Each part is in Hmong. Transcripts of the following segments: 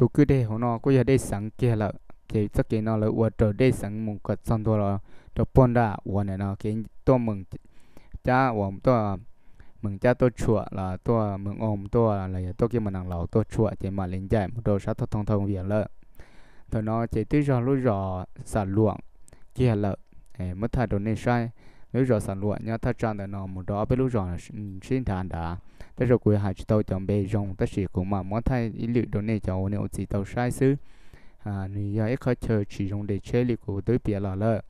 tus kwj deg hauv no kuj yog dej xeev kiag lawm. Ces txoj kev no lawv ua raws dej xeev mus kom txog ntua los rau puag nram uas nim no kev tuaj Mees Cab uas tuaj Mees Cab tuaj Tshuam los tuaj Mees Oos tuaj los yog tuaj kiag mus Nas Laus tuaj Tshuam ces mam li ncaim mus rau sab Thoob Thoob Thoob Vias lawm. Thaum no ces twb yog lub zos Xam Luam kiag lawm. Muab thaij rau nej saib, lub zos Xam Luam nyob thaj tsam ntawm no mus rau ob peb lub zos sib nrhav nrad. Tej zaum kuv yuav hais tsis tau cov npe zoo tab sis kuv mam muab thaij ib lwm rau nej cov uas nej ua txiv tau saib xwb. Nws yog ib qhov chaw tsis zoo de tsheb li kuv twb piav los lawm.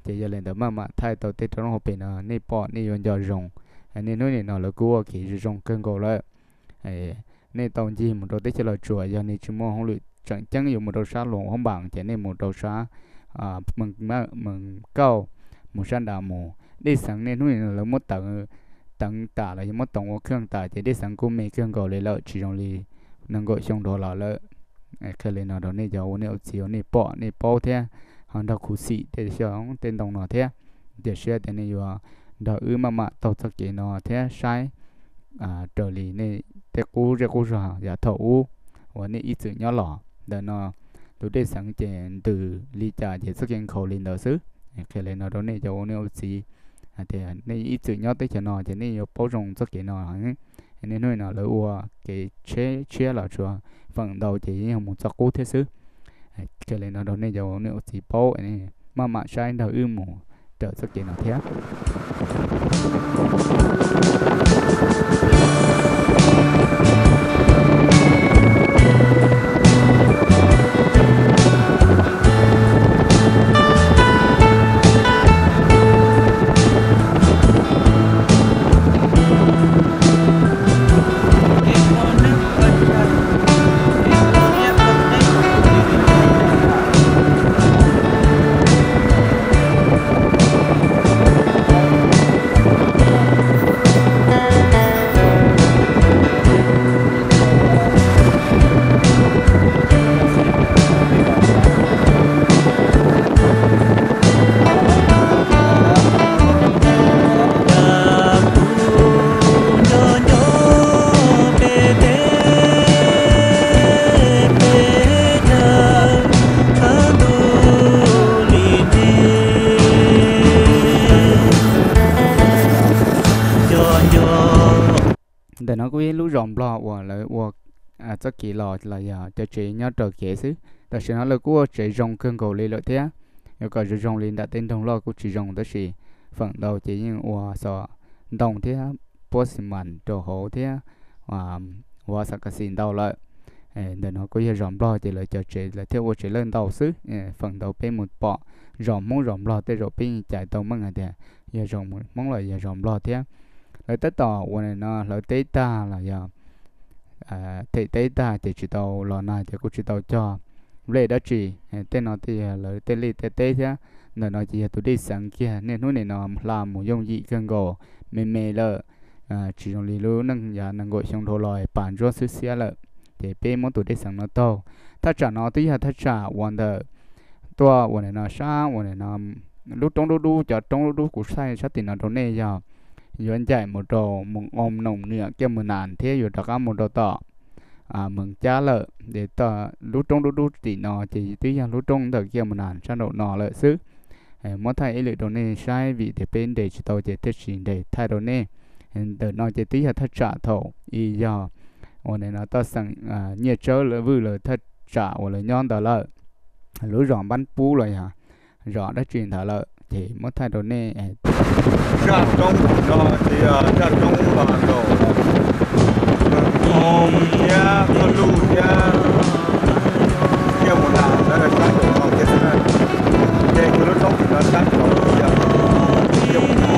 Ces yog li ntawd maj mam thaij tau tej rau lub hauv pes no nej pom nej yuav nco zoo. Niaj hnub nim no lawv kuj ua kev zoo zoo kawg nkaus lawm. Nej tau ncig mus rau teb chaws Los Tsuas, yog nej tsis muaj hauj lwm tseem ceeb yuav mus rau sab Luas Huab Npas ces nej mus rau sab Mees Kauj, mus sab nrad mus. Dej xeev niaj hnub nim no lawv muab teev tas los yog muab toov ua khaj tas ces dej xeev kuj me kawg nkaus li lawm, tsis zoo li nees nkaum xyoo dhau los lawm. Qhia li no rau nej cov uas nej ua txiv uas nej pom nej paub thiab ho nrog kuv xim tej xyoo tej ntoo no thiab. Cia siab tias nej yuav nrog wb maj mam taug txoj kev no thiab saib raws li nej tej qub zej qub zog yav thaum ub uas nej ib txwm nyob los. Ntawm no tus dej xeev ces ntws li cas ces txoj kev nkhaus li ntawd xwb. Qhia li no rau nej cov uas nej ua txiv hais tias nej ib txwm nyob teb chaws no ces nej yuav paub zoo txoj kev no. Niaj hnub no lawv ua kev tsheb tshiab los tsuas feem ntau ces yeej yog mus txoj qub thiab xwb. Qhia li no rau nej cov uas nej ua txiv paub, maj mam saib nrog wb mus raws txoj kev no thiab. Ntawm no kuj ib lub zos Nplog uas lawv ua txoj kev los los yog cov tsev nyob raws kev xwb. Tam sim no lawv kuj ua tsev zoo kawg nkaus li lawm thiab. Yuav kom zoo zoo li nram tej nroog loj kuj tsis zoo tab sis feem ntau ces yeej ua xov ntoo thiab puab xi mas rau hauv thiab ua xam kas xis ntau lawm. Ntawm no kuj yog zos Nplog ces lawv cov tsev lawv thiaj ua tsev lawj ntau xwb. Feem ntau peb mus pom zos Hmoob zos Nplog tej zaum peb yeej cais tau meej hais tias yog zos Hmoob los yog zos Nplog thiab. Lawv tab tom ua no hlawv teb tag los yog them teb tag ces tsis tau los nag ces kuj tsis tau cog nplej dab tsi. Tej no tej yog lawv tej liaj tej teb thiab. Ntawm no ces yog tus dej xeev kiag niaj hnub nim no hla mus yooj yim kawg nkaus, me me lawm. Tsis zoo li lub neej yav nees nkaum xyoo dhau los pas ntsuab xwb xiab lawm. Ces peb muab tus dej xeev no taug. Thaj tsam no twb yog thaj tsam uas ntawm tuaj uas nim no sab uas nim no lub roob dub dub, cov roob dub dub kuv saib sab tim no rau nej yog yuav ncaim mus rau Moos Oos Noom Niam Kiaj Mus Nas thiab yuav rov qab mus rau tom Mees Cab lawm. Ces lub roob dub dub tim no ces twb yog lub roob ntawm Kiaj Mus Nas sab nraum no lawm xwb. Muab thaij ib lwm rau nej saib vim tias peb nres tsis tau ces thiaj tsis nres thaij rau nej. Ntawm no ces twb yog thaj tsam thaum i yog uas nim no toj xeem Nyiaj Tsawb lawv vwj lawv thaj tsam uas lawv nyob ntawd lawm. Lub zos Npab Pub los yog zos dab tsi ntawd lawm ces muab thaij rau nej. Zaj roob no ces yog zaj roob los rau Moos thiab Paj Luj thiab Kiaj Mus Nas lawv sab nraum no kiag xwb na. Ces tus lub roob tim no sab nraum yog Kiaj Mus Nas.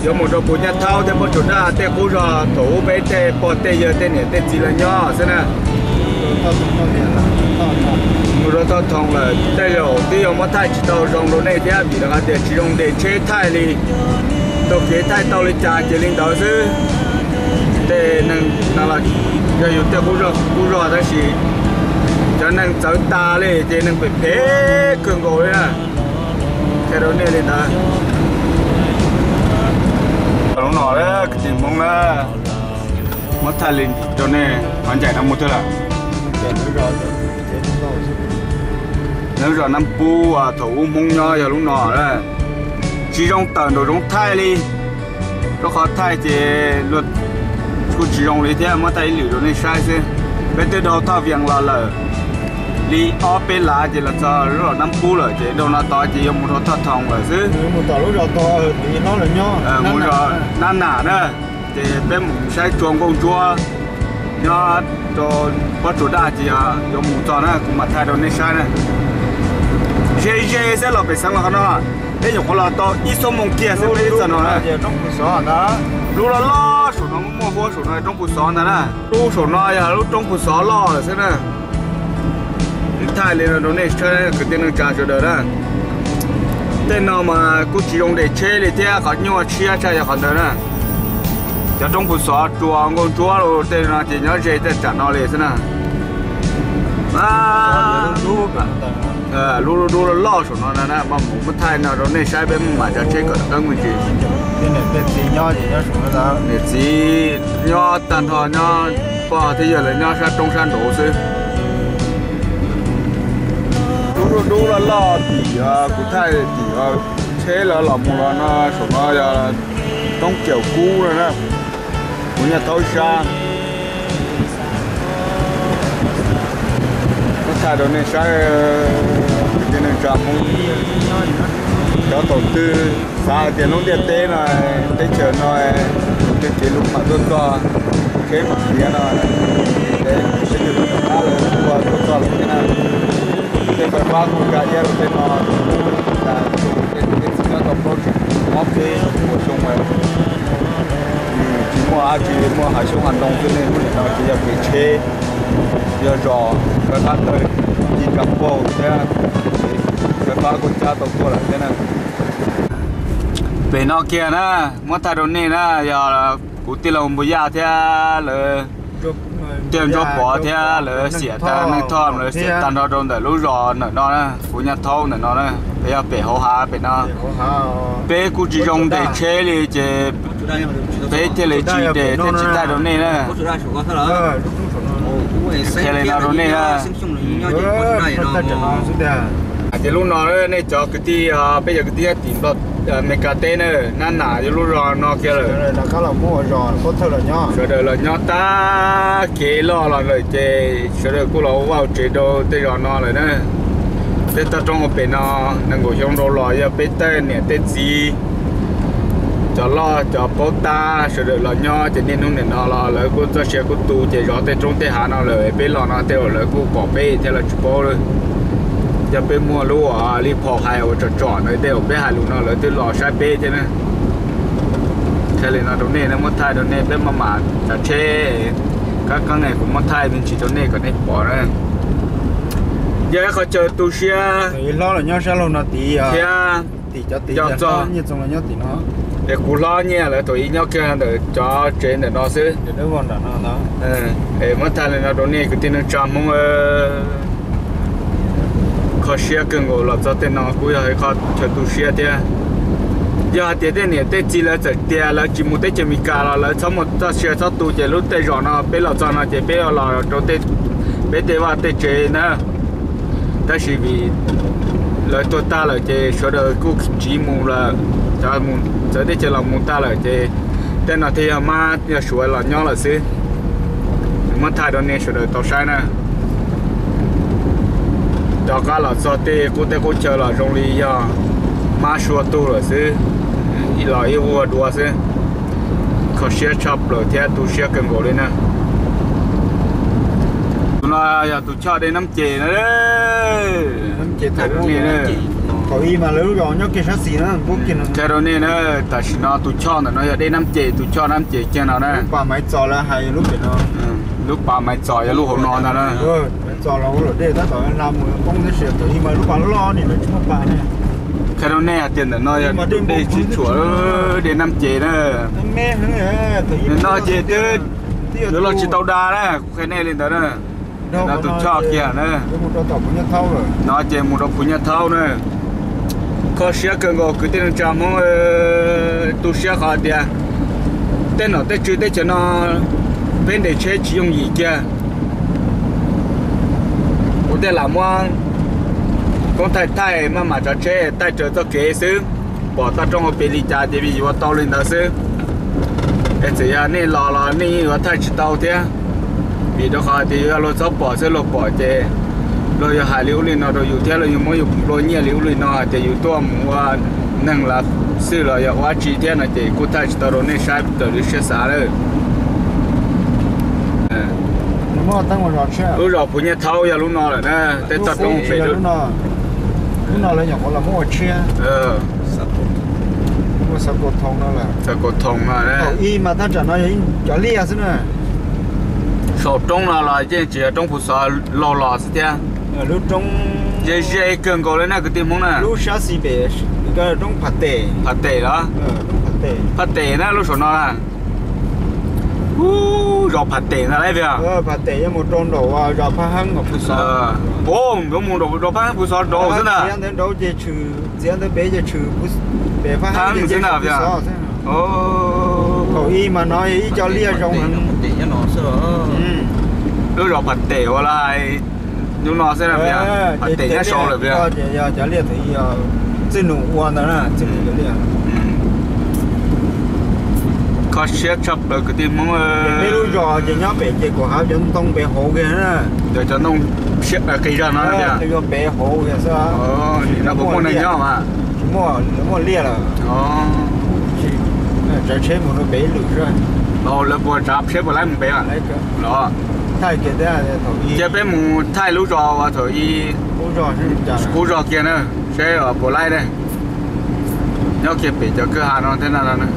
Yuav mus rau Pus Nyaj Thaub thiab Pob Tsuas Daj tej qub zog thaum ub peb tej pog tej yawg tej niam tej txiv lawv nyob xwb na. Mus rau Thoj Thoo lawm, tej zaum twb yuav muab thaij tsis tau zoo rau nej thiab vim rau qhov tias tsis zoo ntes tsheb thaij li. Taug kev thaij tau li cas ces li ntawd xwb. Tej neeg no los yog yus tej qub zog qub zog tab sis cov neeg txawv tas li ces neeg phem phem kawg nkaus li na. Qhia rau nej li ntawd. Lub no kwv tij Hmoob na, muab thaij li rau nej qhov ncaim no mus twg lawm. Lub zos Nab Pub thaum ub Hmoob nyob yog lub no. Tsis zoo tawm nraum zoov thaij li, rau qhov thaij ces kuj tsis zoo li thiab, muab thaij ib lwm rau nej saib xwb. Peb twb dhau Thoj Vias los lawm li ob peb lav ces los txog lub zos Nab Pub lawm ces dhau no tod ces yuav mus rau Thoj Thoo lawm xwb. Mus zos Nab Nam na, ces peb mus saib tsua nkauj ntsuab nyob rau Pob Tsuas Daj ces yuav mus txog na kuv mam thaij rau nej saib na. Ze ze xwb los pem xeev los qhov no, peb nyuam qhuav los tau ib xuab moos kiag xwb peb twb txog no na. Lub loj loj saum no muaj muaj huab saum no Roob Pus Xov ntag na. Lub saum no yog lub Roob Pus Xov loj lawm xwb na. Thaij li no rau nej saib kwv tij neej tsa sawv daws na. Tej no mas kuj tsis zoo ntes tsheb li thiab, qhov nyuaj tshiab tshaj yog qhov ntawd na. Cov Roob Pus Xov tsua nkauj ntsuab tej no ces nyob ze tej tsam no li xwb na. Lub lub dub loj loj saum no na, muab thaij no rau nej saib peb mam tsav tsheb kom qeeb me ntsis. Niam txiv nyob tag nrho nyob, pog thiab yawg lawv nyob sab roob sab nraud xwb. Lub dub dub loj loj tim kuv thaij tim tsheb lawv los mus los no saum no yog Roob Caum Kub no na. Kuv nyaj thaub sab, muab thaij rau nej saib, kwv tij neej tsa Hmoob. Cov thaum twg xav hais tias lub ntiaj teb no, teb chaws no, tej kev lub mam tuaj txog, tsheb mam tiav no, tej chaw rov qab lawv ua tuaj txog lawm thiab na. Tej fais fab kuj kav iab rau tej no, tej txiv nyob tau plaub tsib ob peb puas xyoo lawm. Tsis muaj dab tsi, muaj hav xyoob hav ntoo xwb ne, lub nim no ces yog kev tsheb, yog zos, fais fab tawg ci tsa paug thiab, fais fab kuj cab tau tuaj lawm thiab na. Pem no kiag na, muab thaij rau nej na, yog kuv tij laug Npus Yaj thiab lawv, tij laug Ntsuab Pov thiab lawv xiam tag, Neej Thoj lawv xiam tag nrho rau ntawm lub zos ntawm no na, kuv nyaj thaub ntawm no na, yog pem hauv hav pem no. Peb kuj tsis zoo ntes tsheb li ces peb thiaj li tsis ntes thiab tsis thaij rau nej na. Qhia li no rau nej na. Ces lub no nej cov kwv tij, peb cov kwv tij nyob tim Nplog, Amelikas teb na, Nab Nam yog lub zos no kiag lawm. Sawv daws los nyob tag kev loj los lawm ces sawv daws kuj los ua vaj ua tsev rau tej zos no lawm na. Tej toj roob hauv pes no nees nkaum xyoo dhau los yog peb tej niam tej txiv, cov loj cov paub tab sawv daws los nyob ces niaj hnub nim no los lawv kuj txoj sia kuj tu ces zov tej roob tej hav no lawm, peb los no tej zaum lawv kuj pom peb thiab lawv tsis paub. Yog peb muaj lub uas li phom hais uas tsom tsom ntawd tej zaum peb hais lus no lawv twb los saib peb thiab na. Thaij li no rau nej, muab thaij rau nej, peb maj mam tsav tsheb, kab qeeb kuv muab thaij me ntsis rau nej kom nej pom na. Yog ib qho chaw tu siab thiab. Es kuv hlob Nyiaj lawv thaum ub nyob kiag ntawm cov tsev ntawm no xwb. Es muab thaij li no rau nej kwv tij neej tsa Hmoob, kho siab kawg nkaus los txog tej no kuj yog ib qho chaw tu siab thiab. Yog hais tias tej niam tej txiv lawv txawm tias lawv tsis mus teb chaws Amelikas los lawv txhob muaj txoj sia txhob tu ces lub tej zos no peb los txog no ces peb los rau peb tej vaj tej tsev na. Tab sis vim lawv tuag tag lawm ces sawv daws kuj tsiv mus lawm, cov txawv teb chaws los mus tag lawm ces tej no thiaj yog mab yog suav los nyob lawm xwb. Muab thaij rau nej sawv daws tau saib na. Rov qab los txog tej qub teb qub chaw los zoo li yog mab sua tug lawm xwb, los ib vuag dua xwb. Kho siab tshaj plaws thiab tu siab kawg nkaus li na. Tus no yog tus choj dej Nab Ces na. Thaum ub mas lawv lub zos nyob kiag sab xis na, qhia rau nej na, tam sim no tus choj ntawm no yog dej Nab Ces, tus choj Nab Ces kiag no na. Lub pas Maiv Txos lawv hais lub pem no. Lub pas Maiv Txos yog lub hauv no ntag na. Maiv Txos los ua luam dej tab tom hla mus poob tab sis thaum ub mas lub pas loj nim no tsis muaj pas ne. Qhia rau nej hais tias ntawm no yog dej sib tshuam, dej Nab Ces na. Nim no ces twb yuav los tsis tau da na, kuv qhia nej li ntawd na. No tus choj kiag na. No ces mus rau Phuv Nyaj Thaub na. Kho siab kawg nkaus kwv tij neej tsa Hmoob, tu siab qhov tias tej nom tej tswv teb chaws no peb ntes tsheb tsis yooj yim kiag. Kuv thiaj lam muab koob thaij thaij maj mam tsav tsheb thaij raws txoj kev xwb. Pom toj roob hauv pes li cas ces vim yuav tau li ntawd xwb. Es txawm yog nej los los nej yeej yuav thaij tsis tau thiab, vim rau qhov tias yog luag txhob pom xwb, luag pom ces luag yuav hais li ub li no rau yus thiab luag yuav muab yus nplua nyiaj li ub li no hais tias yus tuaj mus ua neeg lav xwj los yog ua dab tsi thiab no ces kuj thaij tsis tau rau nej saib raws li siab xav lawm. Lub zos Phuv Nyaj Thaub yog lub no lawm na, tej toj roob pem lub no. Lub no lawv nyuam qhuav los muab ua tshiab. Xav Kaus Thoom no. Thaum ub mas thaj tsam no yog cov liaj xwb na. Saum roob no los yeej tsis yog roob Phuv Xov laug los xwb thiab. Lub roob ze ze kawg nkaus li na kwv tij Hmoob na. Lub sab xis pem roob Phaj Tes. Phaj Tes los? Phaj Tes na lub saum no na. Ub, zos Phaj Tes ntag lauj. Phaj Tes yuav mus rau nraum zos Phaj Heeb Phuv Xov. Ub, yuav mus nraum zos Phaj Heeb Phuv Xov nraud xwb ntag. Txiav ntawd nraud ces tshwm, txiav ntawd pem ces tshwm pem Phaj Heeb xwb ntag. Thaum ub mas no yog ib co liaj zoo heev. Lub zos Phaj Tes ua li lub no xwb na, Phaj Tes nyob sau lawm. Yog cov liaj thaum ub yog Txwj Num ua ntawd na, Txwj Num cov liaj. Kho siab tshaj plaws kwv tij Hmoob. Peb lub zos ces nyob pem ces kom hav cov ntoo pem hauv kiag na. Cov ntoo qis zog no, qis zog pem hauv kiag xwb. Nim no puas muaj neeg nyob mas? Tsis muaj, lawv muaj liaj lawm. Tsav tsheb mus rau pem ib lwm xwb. Lawv puas tsav tsheb puas laib mus pem los? Thaij kiag thiab thaum ub. Cia peb mus thaij lub zos uas thaum ub, lub zos kiag na, seb puas laib ne. Nyob kiag pem cov kwj ha no thiab na.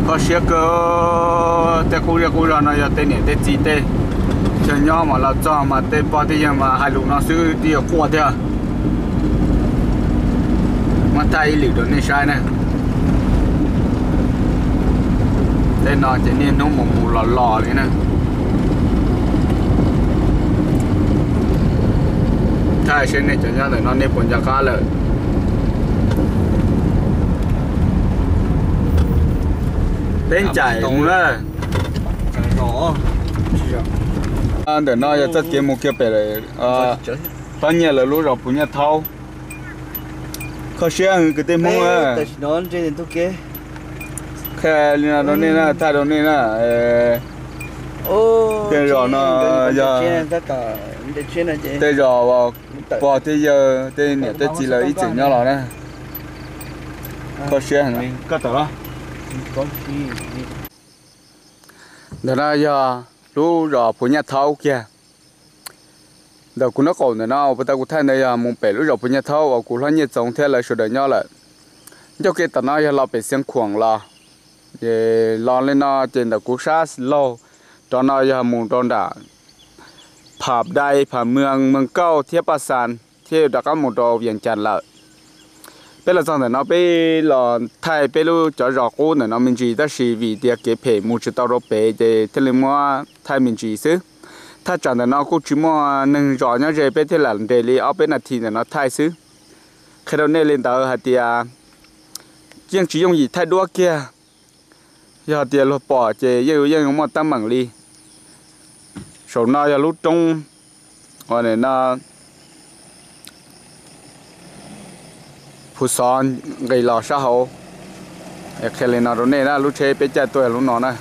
Kho siab kawg, tej qub zej qub zog no yog tej niam tej txiv tej chaw nyob mas los txog mas tej pog tej yawg mas hais lus no xwb twb yuav quaj thiab. Muab thaij ib lwm rau nej saib na. Tej no ces niaj hnub mus mus los los li na. Thaij seb nej cov nyob ntawm no nej puas nco qab lawm. Peb ncaim mus na. Ntawm no yog txoj kev mus kiag pem Pab Nyiaj lawv lub zos Phuv Nyaj Thaub. Kho siab kwv tij Hmoob. Qhia li no rau nej na, thaij rau nej na. Tej zos no yog tej zos uas pog tej yawg tej niam tej txiv lawv ib txwm nyob los na. Kho siab heev li. Ntawm no yog lub zos Phuv Nyaj Thaub kiag. Ntawm kuv nraub qaum ntawm no uas puag ta kuv thaij ntawd yog mus pem lub zos Phuv Nyaj Thaub uas kuv hlob Nyiaj Txoov thiab lawv sawv daws nyob lawm. Ncauj ke tom no yog los pem Xiav Khuam los, los li no ces ntawm kuv sab laug rov no yog mus rau nram Pham Dai, Pham Mws, Mws Kauj thiab Paj Xas thiab yuav rov qab mus rau Vias Cas lawm. Peb los txog ntawm no peb los thaij peb lub cov zos qub ntawm no me ntsis tab sis vim tias kev phem mus tsis tau rau pem ces thiaj li muab thaij me ntsis xwb. Thaj tsam ntawm no kuj tsis muaj neeg zos nyob ze peb thiaj lam nres li ob peb nas this ntawm no thaij xwb. Qhia rau nej li ntawd hais tias yeej tsis yooj yim thaij duab kiag. Yog tias luag pom ces yeej yeej muaj teeb meem li. Saum no yog lub roob uas nim no Phuv Xov nqis los sab hauv. Qhia li no rau nej na, lub tsheb peb caij tuaj yog lub no na.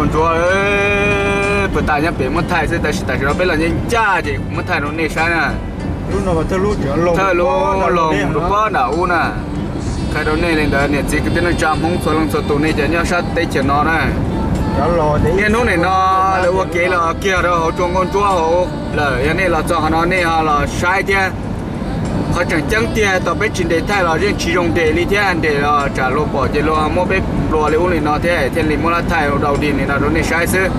Ntsuab, puag ta nyob pem muab thaij xwb, tab sis tam sim no peb los ncaj ncaj ces kuv muab thaij rau nej saib na. Thawj lub loog rau pob nram ub na. Qhia rau nej li ntawd niam txiv kwv tij neej tsa Hmoob txhua leej txhua tus nej cov nyob sab teb chaws no na. Niaj hnub nim no lawv ua kev los kiag rau hauv tsua nkauj ntsuab hauv lawm, yog nej los txog qhov no nej ho los saib thiab. Qhov tseem ceeb tiag tau peb tsis nres thaij los yeej tsis zoo nres li thiab, nres los tsam luag pom ces luag muab peb nplua li ub li no thiab thiaj li muab lab thaij dau dig li no rau nej saib xwb.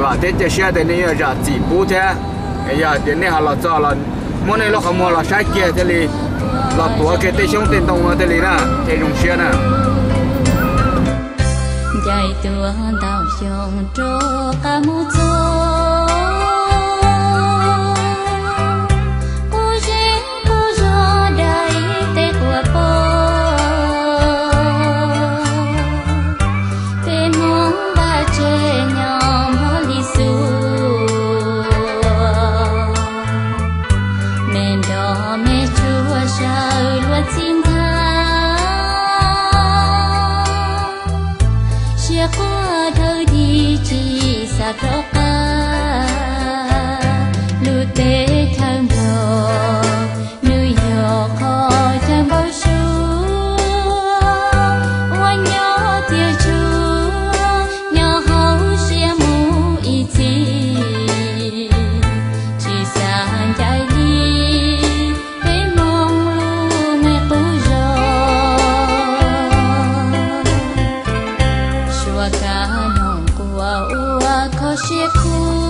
Vam thiab cia siab tias nej yuav zam txim pub thiab. Yog hais tias nej ho los txog los muab nej lub qhov muag los saib kiag thiaj li los tuav kiag tej xyoob tej ntoo no thiaj li na, thiaj zoo siab na. Ncaim tuaj ntau xyoo rov qab mus txog, quv zeb quv zog dai tej quas pog, peb Hmoob npaj tseg nyob npog li xus, me nrog me tsuag sawv luag txij ntag. Siab quaj dhawv dig tsis xav rov qab, lub teb chaws Nplog nws yog qhov chaw npau suav, ua nyob tiag tsuag nyob hauv siab mus ib txhis, tsis xav ncaim li peb Hmoob lub neej quv zog. Suav kav moog quas ua kho siab khuv,